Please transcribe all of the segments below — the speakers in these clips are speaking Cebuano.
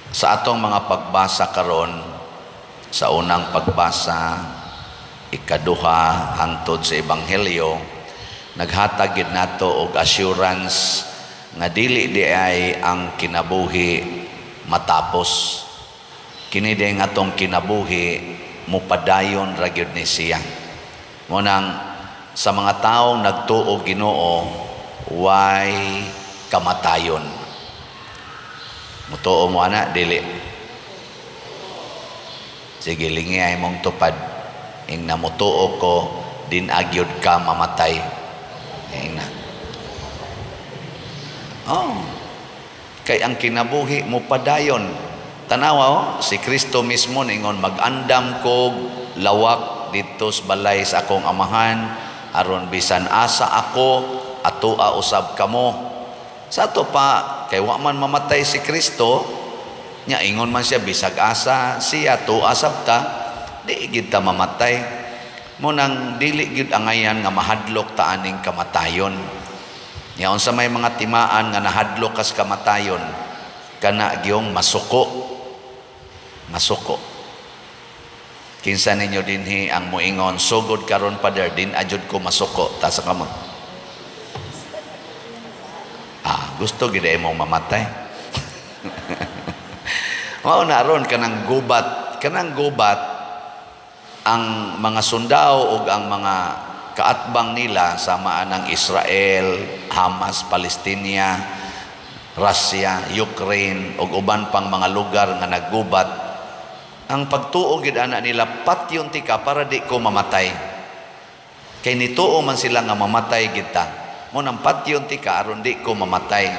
Sa atong mga pagbasa karon, sa unang pagbasa, ikaduha, hangtod sa Ebanghelyo, naghatag gid nato og assurance nga dili di ay ang kinabuhi matapos. Kini di ang atong kinabuhi, mupadayon ra gyud ni siya. Mao nang sa mga taong nagtuo Ginoo, way kamatayon. Mutuo mo ana, dili? Sige, lingi ay mong tupad. Ingna, "Mutuo ko, din-a gyud ka mamatay." Ingna. Oh. Kay ang kinabuhi mupadayon. Tanawa oh, si Kristo mismo ningon, "Mag-andam kog lawak didto sa balay sa akong Amahan aron bisan asa ako, atoa usab kamo." Sa ato pa, kay wa man mamatay si Kristo, nya ingon man siya bisag asa siya, atoa sab ta, di gid ta mamatay. Mao nang dili gyud angayan nga mahadlok ta aning kamatayon. Nya unsa may mga timaan nga nahadlok kas kamatayon? Kana gyung masuko. Masuko. Kinsa ninyo dinhi ang moingon, "Sugod karon, Pader, din-a jud ko masuko"? Taas kamot. Ah, gusto gid mong mamatay. Mao na ron kanang gubat ang mga sundao ug ang mga kaatbang nila sama ng Israel, Hamas, Palestina, Russia, Ukraine ug uban pang mga lugar nga naggubat. Ang pagtuo gid ana nila, patyon tika para di ko mamatay. Kay nituo man sila nga mamatay gid ta. Mao nang patyon tika aron di ko mamatay.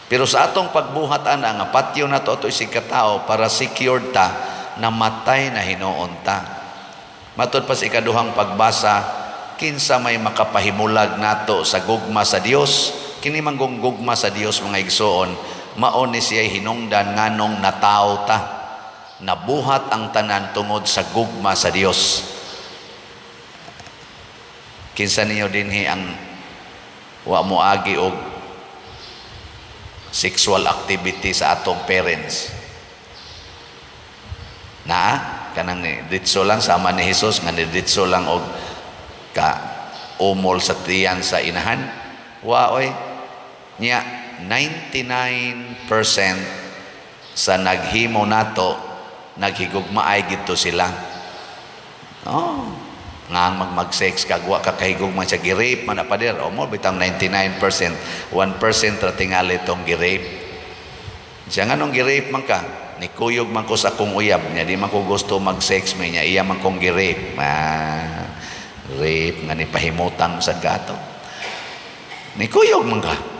Pero sa atong pagbuhat ana nga patyon nato ato isig katao para secured ta, namatay na hinuon ta. Matud pa sa ikaduhang pagbasa, kinsa may makapahimulag nato sa gugma sa Dios? Kini man gugma sa Dios, mga igsoon, mao ni siya hinungdan nganong natawo ta. Nabuhat ang tanan tungod sa gugma sa Dios. Kinsa ninyo dinhi ang wa mo agi og sexual activity sa atong parents? Na kanang ni ditso lang sama ni Jesus nga ni ditso lang og ka umol sa tiyan sa inahan. Wa oy. Nya 99% sa naghimo nato, naghigugmaay gito sila. Oh, nga ang mag-sex kag wa ka kahigugma siya, gi-rape man na, Pader. O mo bitang 99%, 1% ra tingali tong gi-rape. Siya, nganong gi-rape man ka? Ni kuyog man ko sa akong uyab niya, di man ko gusto mag-sex may niya, iya man kong gi-rape. Ah, rape nga ni pahimutang sa gato. Ni kuyog man ka.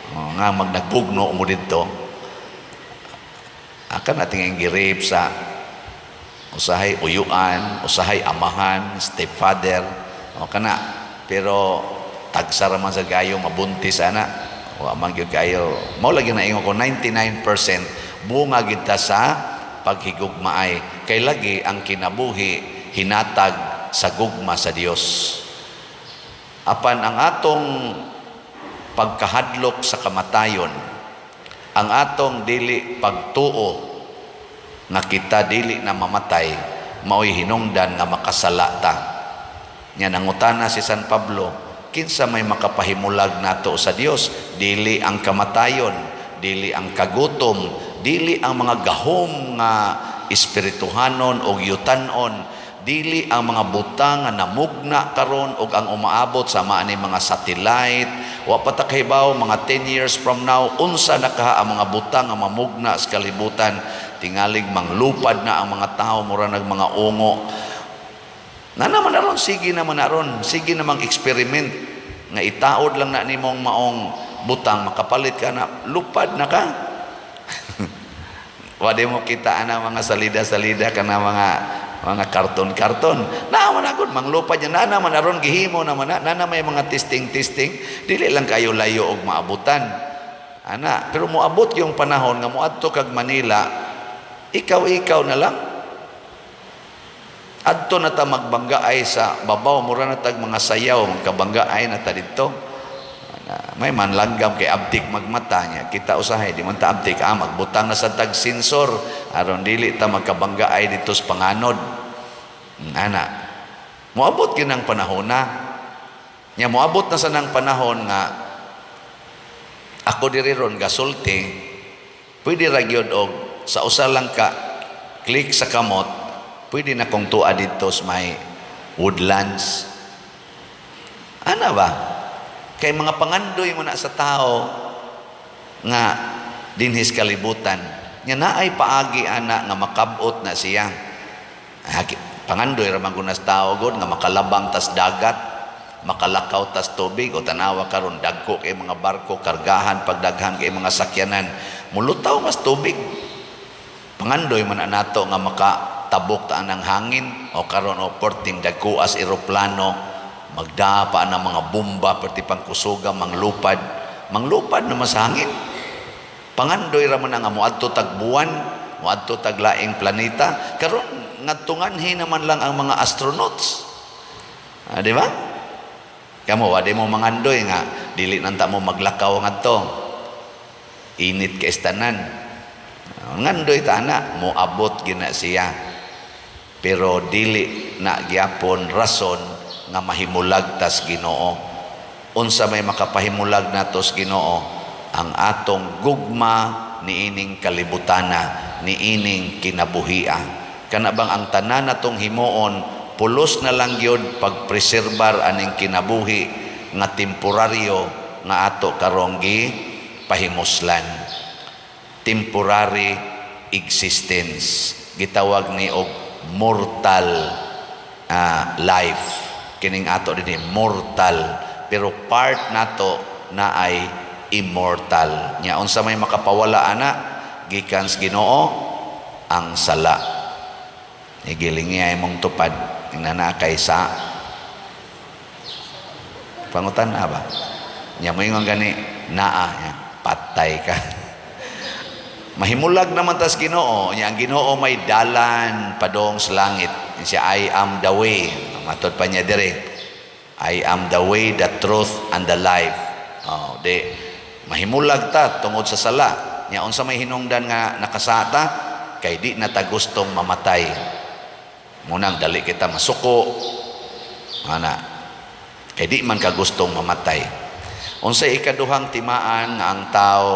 O, nga mag nagbugno mo didto. Akan natin ang gi-rape sa usahay uyuan, usahay amahan, stepfather, o kana. Pero tagsa ra man sa gayo mabuntis ana. Wa man gyud kayo. Mao lagi na ingon ko, 99% bunga gid ta sa paghigugmaay. Kay lagi ang kinabuhi hinatag sa gugma sa Dios. Apan ang atong pagkahadlok sa kamatayon, ang atong dili pagtuo nga kita dili na mamatay, mao'y hinungdan nga makasala ta. Nya nangutana si San Pablo, kinsa may makapahimulag nato sa Dios? Dili ang kamatayon, dili ang kagutom, dili ang mga gahom nga espirituhanon o yutanon, dili ang mga butang nga namugna karon og ang umaabot sama ani mga satellite. Wa pa ta kahibaw mga 10 years from now unsa na kaha ang mga butang nga mamugna sa kalibutan. Tingalig manglupad na ang mga tao, mura nag mga ungo na naman aron. Sige naman aron, sige namang experiment nga itaod lang na nimong maong butang, makapalit ka na, lupad na ka. Wa di mo kita ana mga salida-salida kana mga karton-karton. Na man agud manglupad niya na naman aron, gihimo naman na, na, na may mga testing-testing, dili lang kayo layo og maabutan. Ana, pero moabot yung panahon nga moadto kag Manila, ikaw-ikaw na lang. Adto na ta magbanggaay sa babaw, mura na tag mga sayaw, magkabanggaay na ta didto. May man langgam kay abtik magmata niya. Kita usahay di man ta abtik, magbutang na sa tag sensor aron dili ta magkabanggaay dito sa panganod. Ana. Moabot kinang panahon na. Nya moabot na sa nang panahon nga ako diri ron gasulti, pwede ra gyud og sa usa lang ka click sa kamot, pwede na kong tua dito sa may Woodlands. Ana ba? Kay mga pangandoy mo na sa tao nga dinhis kalibutan. Nga naay paagi ana nga makabot na siya. Pangandoy ra man gud na sa tao god nga makalabang tas dagat, makalakaw tas tubig. O tanawa karon, dagko kay mga barko, kargahan pagdaghan kay mga sakyanan, mulutaw mas tubig. Pangandoy man na nato nga makatabok ta ang hangin. O karon, o perting dagko as eroplano, magdapa ang mga bomba, perti pangkusuga, manglupad, manglupad na mas hangin. Pangandoy ra man nga moadto tag buwan, moadto tag laing planeta. Karon ngadtunganhi naman lang ang mga astronauts, di ba? Kamo, wa di mo mangandoy nga dili nanta mo maglakaw ngadto, init kay tanan? Ngandoy ta ana, moabot gina siya, pero dili na gyapon rason nga mahimulag tas Ginoo. Unsa may makapahimulag natos Ginoo? Ang atong gugma niining kalibutana, niining kinabuhia. Kana bang ang tanan natong himuon, pulos na lang gyud pagpreserbar aning kinabuhi nga temporaryo nga ato karong gi pahimuslan. Temporary existence, gitawag ni og mortal life. Kining ato dinhi mortal, pero part nato na ay immortal. Nya unsa may makapawala ana gikan sa Ginoo? Ang sala. Igiling niya imong tupad, ingna kay sa pangutan na ba nya, moingon gani naa nya, patay ka. Mahimulag naman tas Ginoo. Nya ang Ginoo may dalan padong sa langit. Siya, "I am the way." Matod pa niya dire, "I am the way, the truth and the life." Oh, di mahimulag ta tungod sa sala. Nya unsa may hinungdan nga nakasata? Kay di na ta gustong mamatay. Munang dali kita masuko ana, kay di man ka gustong mamatay. Unsay ikaduhang timaan nga ang tao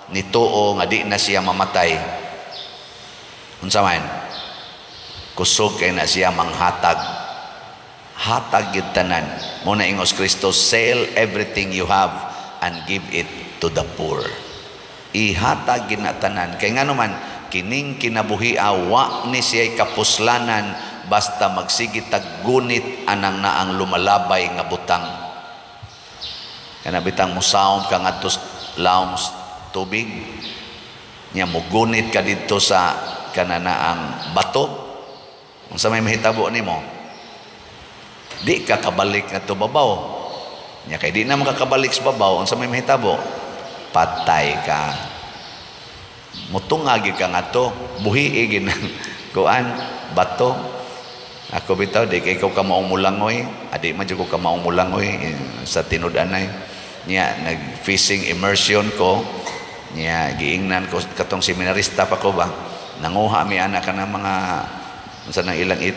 nituo nga di na siya mamatay? Unsa man? Kusog kay na siya manghatag. Hatag gyud tanan. Mo na ingos Kristo, "Sell everything you have and give it to the poor." Ihatag gyud na tanan, kay ngano man kining kinabuhia wa ni siya'y kapuslanan basta magsige tag gunit anang naang lumalabay nga butang. Kana bitang musaom ka ngadto lawom tubig nya mugunit ka didto sa kananaang bato, unsa may mahitabo nimo? Di ka kabalik ngadto babaw. Nya kay di na makakabalik sa babaw, unsa may mahitabo? Patay ka. Mutunga gyud ka ngadto, buhi gid ng kuan, bato. Ako bitaw, di kay ikaw ka maong mulangoy, adi man jud ko ka maong mulangoy sa tinud-anay. Nya nag fishing immersion ko, nya giingnan ko katong seminarista pa ko ba, nanguha mi ana kanang mga unsa nang ilang it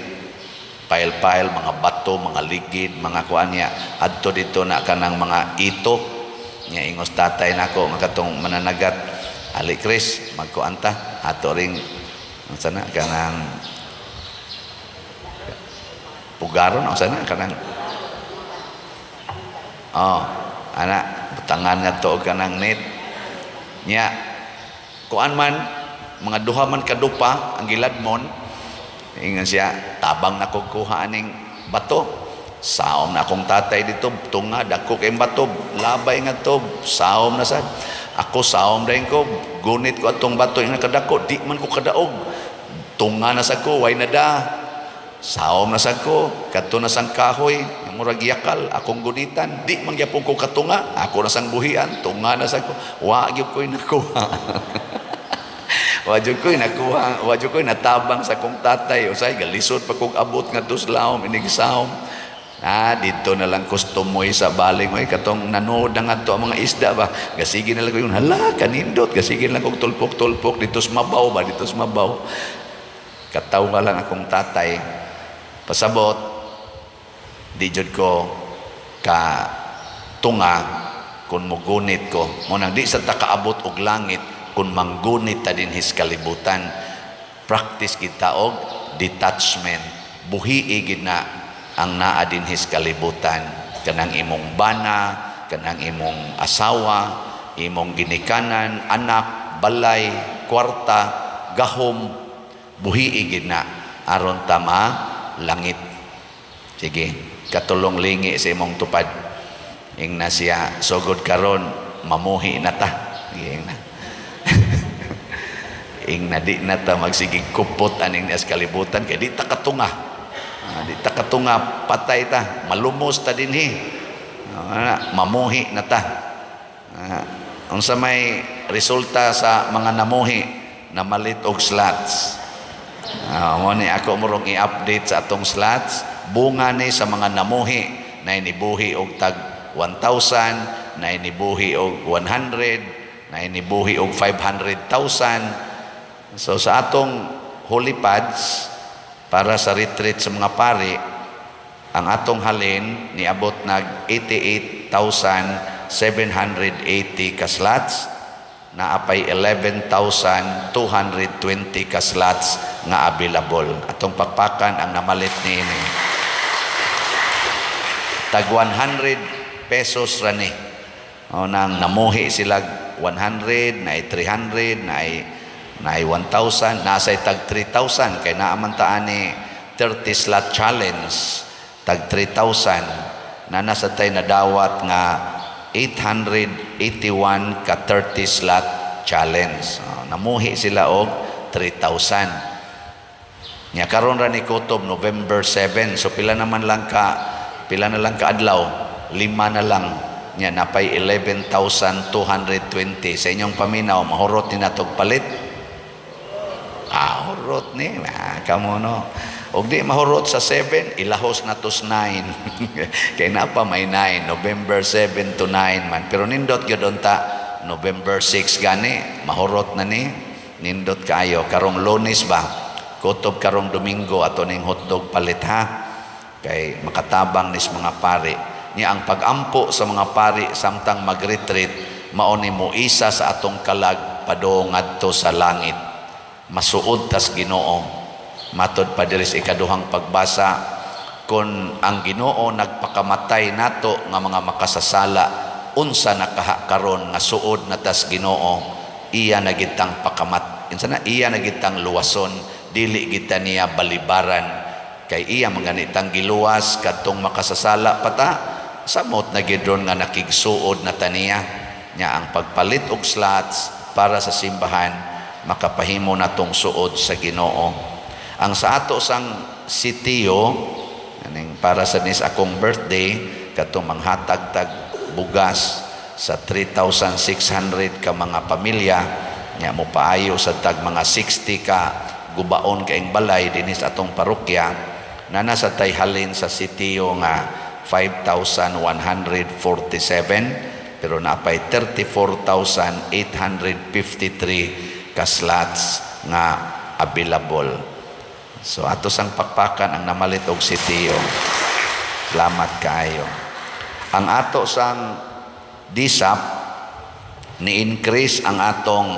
pile-pile, mga bato, mga ligid, mga kuan niya. Adto dito na kanang mga ito. Nya ingos tatay nako nga katong mananagat, "Ali Chris, magkuan ta, ato ring unsa na kanang pugaron, unsa na kanang, oh, ana, butangan nga to og kanang net." Nya kuan man, mga duha man kadupa ang giladmon. Ingon siya, "Tabang na kog kuha aning bato." Saom na akong tatay dito, tunga, dako kay bato, labay nga to, saom na sad. Ako saom dayon ko, gunit ko atong bato nga kadako, di man ko kadaog. Tunga na sa ko, way na da. Saom na sa ko, kadto na sang kahoy, murag yakal, akong gunitan, di man gyapon ko katunga, ako na sang buhian, tunga na sa ko, wa gyud ko'y nakuha. Wa jud ko'y nakuha, wa jud ko'y natabang sa kong tatay. Usay galisod pa kog abot ngadto sa lawom inig saom. Ah, dito na lang kustomoy sa baling oy, katong nanood na ngadto ang mga isda ba. Gasige na lang ko yung hala kanindot, gasige na lang kog tulpok-tulpok dito sa mabaw ba, dito sa mabaw. Katawa lang akong tatay. Pasabot, di jud ko ka tunga kung mugunit ko. Mo nang di sa ta kaabot og langit kung manggunit ta dinhi sa kalibutan. Practice kita og detachment. Buhii gid na ang naa dinhi sa kalibutan, kanang imong bana, kanang imong asawa, imong ginikanan, anak, balay, kwarta, gahom, buhii gid na aron ta langit. Sige, katulong lingi sa imong tupad. Ingna siya, "Sugod karon mamuhi na ta." Sige, ingna. Ingna di na ta magsigig kupot aning sa kalibutan kay di ta katunga. Ah, di ta katunga, patay ta, malumos ta dinhi. Ah, mamuhi na ta. Ah, unsa may resulta sa mga namuhi, namalit og slots? Ah, mo ni ako murong i-update sa atong slots, bunga ni sa mga namuhi na inibuhi og tag 1,000, na inibuhi og 100, na inibuhi og 500,000. So sa atong holy pads para sa retreat sa mga pari, ang atong halin niabot nag 88,780 ka slots, naa pay 11,220 ka slots nga available. Atong pakpakan ang namalit niini. Tag 100 pesos ra ni. O nang namuhi sila 100, na 300, na 1,000, nasa tag 3,000 kay naa man ta ani 30 slot challenge, tag 3,000 na nasa tay nadawat nga 881 ka 30 slot challenge. Oh, namuhi sila og 3,000. Nya karon ra ni kutob November 7. So pila na lang ka adlaw? Lima na lang. Nya napay 11,220 sa inyong paminaw, mahurot ni natog palit. Ah, hurot ni. Ah, kamo no. Og di mahurot sa 7, ilahos na to 9. Kay na pa may 9, November 7 to 9 man. Pero nindot gyud unta November 6 gani, mahurot na ni. Nindot kaayo karong Lunes ba? Kutob karong Domingo ato ning hotdog palit ha. Kay makatabang nis mga pari. Nya ang pagampo sa mga pari samtang mag-retreat mao ni mo isa sa atong kalag padung ngadto sa langit. Masuod tas Ginoo. Matod pa diri sa ikaduhang pagbasa, kung ang Ginoo nagpakamatay nato nga mga makasasala, unsa na kaha karon nga suod na tas Ginoo, iya na gitang pakamat, unsa na iya na gitang luwason, dili kita niya balibaran, kay iya manganitang giluwas kadtong makasasala pa ta, samot na gid ron nga nakigsuod na ta niya. Nya ang pagpalit og slots para sa simbahan makapahimo natong suod sa Ginoo. Ang sa ato sang sitio aning para sa nis akong birthday, katong manghatag tag bugas sa 3,600 ka mga pamilya, nya mo paayo sa tag mga 60 ka gubaon kaing balay dinhi sa atong parokya, na nasa tay halin sa sitio nga 5,147, pero napay 34,853 ka slots nga available. So ato sang pakpakan ang namalit og sitio. Salamat kaayo. Ang ato sang DSAP, ni-increase ang atong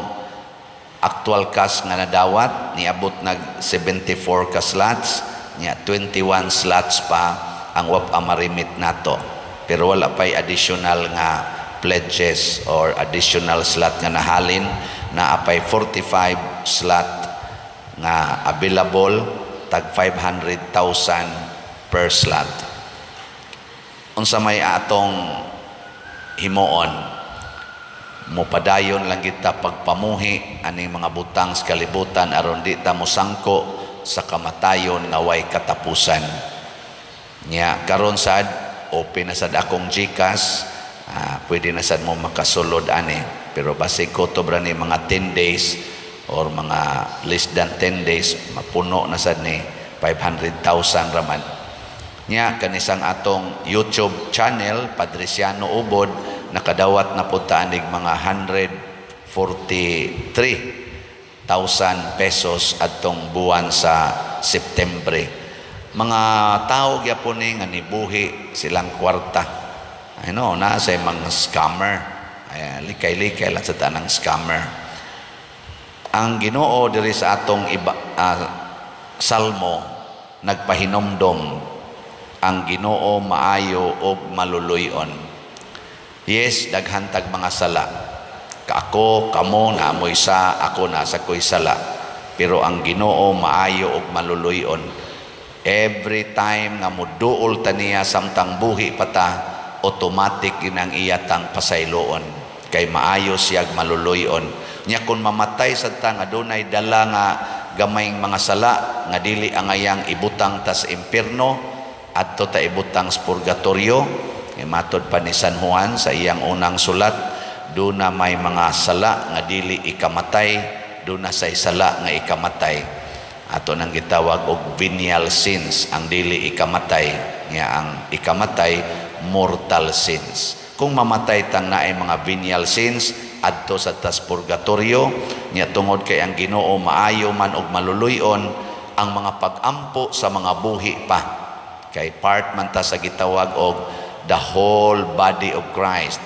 actual cash nga nadawat, niabot nag 74 ka slots, nya 21 slots pa ang wa pa marimit nato. Pero wala pa'y additional nga pledges or additional slot nga nahalin, na apay 45 slot nga available, tag 500,000 per slot. Unsa may atong himuon? Mopadayon lang kita pagpamuhi aning mga butang sa kalibutan aron di ta mosangko sa kamatayon nga way katapusan. Nya karon sad open na sad akong GCash, ah, pwede na sad mo makasulod ani, pero basig kutob ra ni mga 10 days or mga less than 10 days mapuno na sad ni, 500,000 raman. Nya kanisang atong YouTube channel, Padriciano Ubod, nakadawat na pud ta anig mga 143,000 pesos adtong buwan sa Septembre. Mga tao gyapon ni nga nibuhi silang kwarta. Ano, na sa mga scammer. Ay, likay-likay lang sa tanang scammer. Ang Ginoo diri sa atong iba, salmo, nagpahinomdom ang Ginoo maayo og maluluy-on. Yes, daghan tag mga sala. Kaako, kamo naamoy sa ako nasa ko'y sala. Pero ang Ginoo maayo og maluluy-on. Every time nga muduol ta niya samtang buhi pa ta, automatic yun ang iyatang pasayloon. Kay maayo siyag maluluy-on. Nya kung mamatay sa ta nga dunay dala nga gamayng mga sala nga dili angayang ibutang ta sa impierno, adto ta ibutang sa purgatorio. Kay matod pa ni San Juan sa iyang unang sulat, duna may mga sala nga dili ikamatay, duna say sala nga ikamatay. Ato nang gitawag og venial sins ang dili ikamatay, nga ang ikamatay, mortal sins. Kung mamatay tang naay mga venial sins, adto sa tas purgatorio. Nya tungod kay ang Ginoo maayo man og maluluy-on, ang mga pag-ampo sa mga buhi pa, kay part man ta sa gitawag og the whole body of Christ.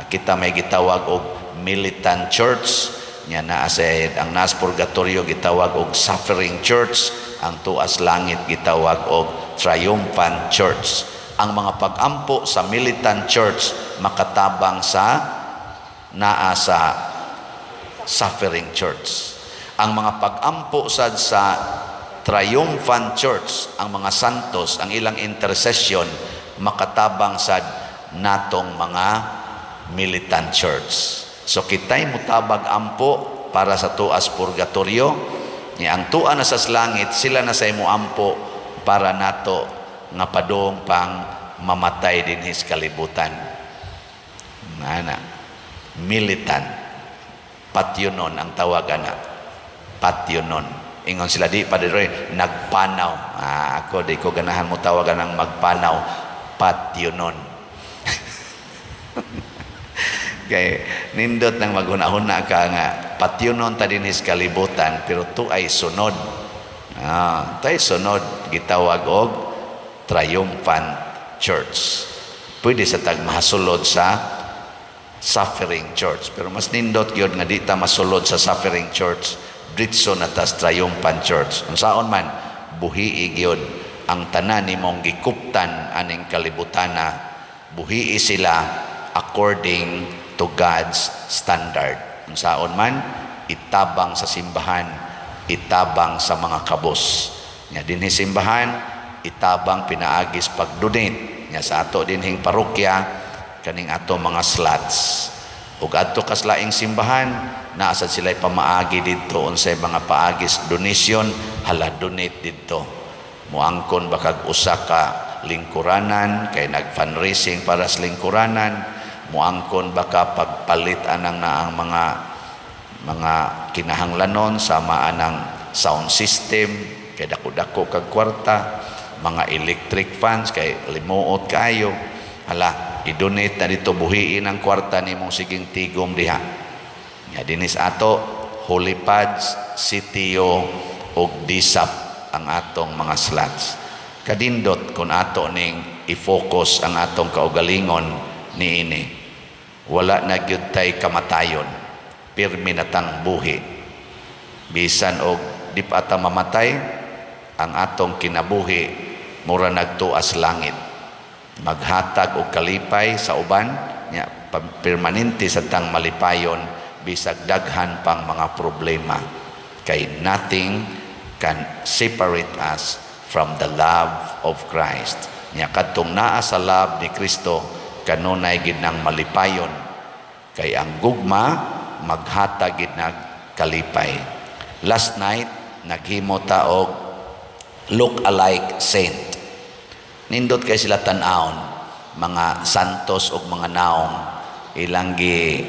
Kita may gitawag og militant church. Nya naa sa ang nas purgatorio gitawag og suffering church, ang tuas langit gitawag og triumphant church. Ang mga pag-ampo sa militant church makatabang sa naa sa suffering church. Ang mga pag-ampo sad sa triumphant church, ang mga santos, ang ilang intercession makatabang sad natong mga militant church. So kitay mutabag ampo para sa tuas purgatorio, ni ang tua na sa langit, sila na sa imo ampo para nato nga padung pang mamatay dinhi sa kalibutan. Ana, militant. Patyonon ang tawag ana. Patyonon. Ingon sila di pa diri nagpanaw. Ah, ako di ko ganahan mo tawagan ng magpanaw. Patyonon. Kay nindot nang maghuna-huna ka nga patyonon ta dinhi sa kalibutan, pero tu ay sunod. Ah, tay sunod gitawag og triumphant church. Pwede sa tag mahasulod sa suffering church, pero mas nindot gyud nga di ta masulod sa suffering church, diretso na tas triumphant church. Unsaon man, buhii gyud ang tanan nimong gikuptan aning kalibutana, buhii sila according to God's standard. Unsaon man, itabang sa simbahan, itabang sa mga kabos. Nya dinhi simbahan, itabang pinaagis pag-donate. Nya sa ato dinhing parokya, kaning ato mga slots. Ug adto kas laing simbahan, naa sad sila'y pamaagi didto, unsay mga paagis donation, hala, donate didto. Muangkon ba kag usa ka lingkuranan kay nag-fundraising para sa lingkuranan, muangkon ba ka pagpalit anang naang mga kinahanglanon sama anang sound system kay dako-dako kag kwarta, mga electric fans kay limuot kaayo, hala, i-donate na dito, buhiin ang kwarta nimong siging tigom diha. Nga dinis ato, Holy Pads, CTO ug DSAP ang atong mga slots. Kadindot kung ato ning i-focus ang atong kaugalingon niini. Wala na gyud tay kamatayon, pirmi na tang buhi. Bisan og di pa ta mamatay, ang atong kinabuhi mura nagtuas langit, maghatag og kalipay sa uban. Nya permanente sa tang malipayon bisag daghan pang mga problema, kay nothing can separate us from the love of Christ. Nya kadtong naa sa love ni Kristo, kanunay gid nang malipayon, kay ang gugma maghatag gid nag kalipay. Last night naghimo ta og look alike saint. Nindot kay sila tan-awon, mga santos ug mga naong. Ilang gi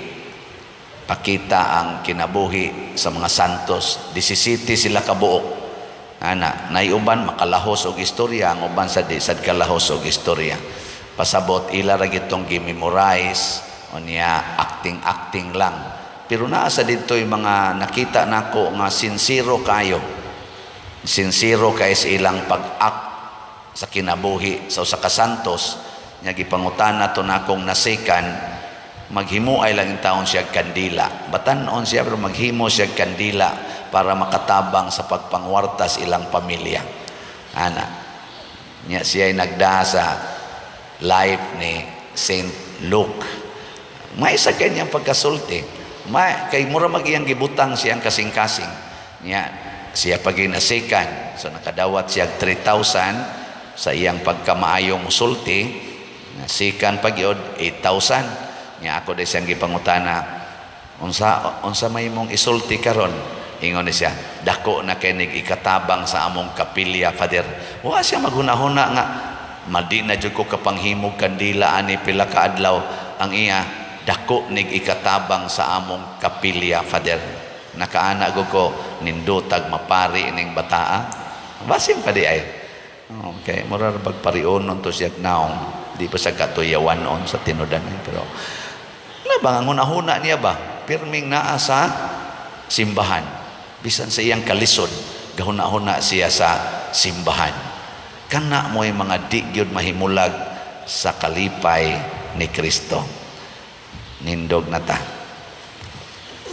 pakita ang kinabuhi sa mga santos, 17 sila kabuok. Ana, nay uban makalahos og istorya, ang uban sa di sad kalahos og istorya. Pasabot ila ra gitong gi-memorize unya acting acting lang. Pero naa sa didto'y mga nakita nako nga sinsero kayo. Sinsero kay sa ilang pag-act sa kinabuhi sa usa ka santos. Nya gipangutana to nakong nasikan, maghimo ay lang taon siya kandila. Batan-on siya pero maghimo siya kandila para makatabang sa pagpangwarta sa ilang pamilya. Ana. Nya siya ay nagda sa life ni Saint Luke. May isa kanyang pagkasulti. Ma, kay mura mag iyang gibutang siyang kasing-kasing. Nya siya pag nasikan. So nakadawat siya 3,000 sa iyang pagkamaayong musulti. Nasikan pag yun, 8,000. Nya ako di siyang gipangutana, unsa unsa may mong isulti karon? Ingon ni siya, "Dako na kay nig ikatabang sa among kapilya, Father." Wa siya maghuna-huna nga madi na jud ko kapanghimog kandila ani pila ka adlaw. Ang iya, "Dako nig ikatabang sa among kapilya, Father." Nakaana ko ko nindutag mapari ning bataa. Basin pa di ay. Okay, mura ra pagparionon to siya naong. Di pa sa katuyawan on sa tinudan pero na ba ang hunahuna niya ba? Pirming naa sa simbahan. Bisan sa iyang kalisod, gahuna-huna siya sa simbahan. Kana mo'y mga di gyud mahimulag sa kalipay ni Kristo. Nindog na ta.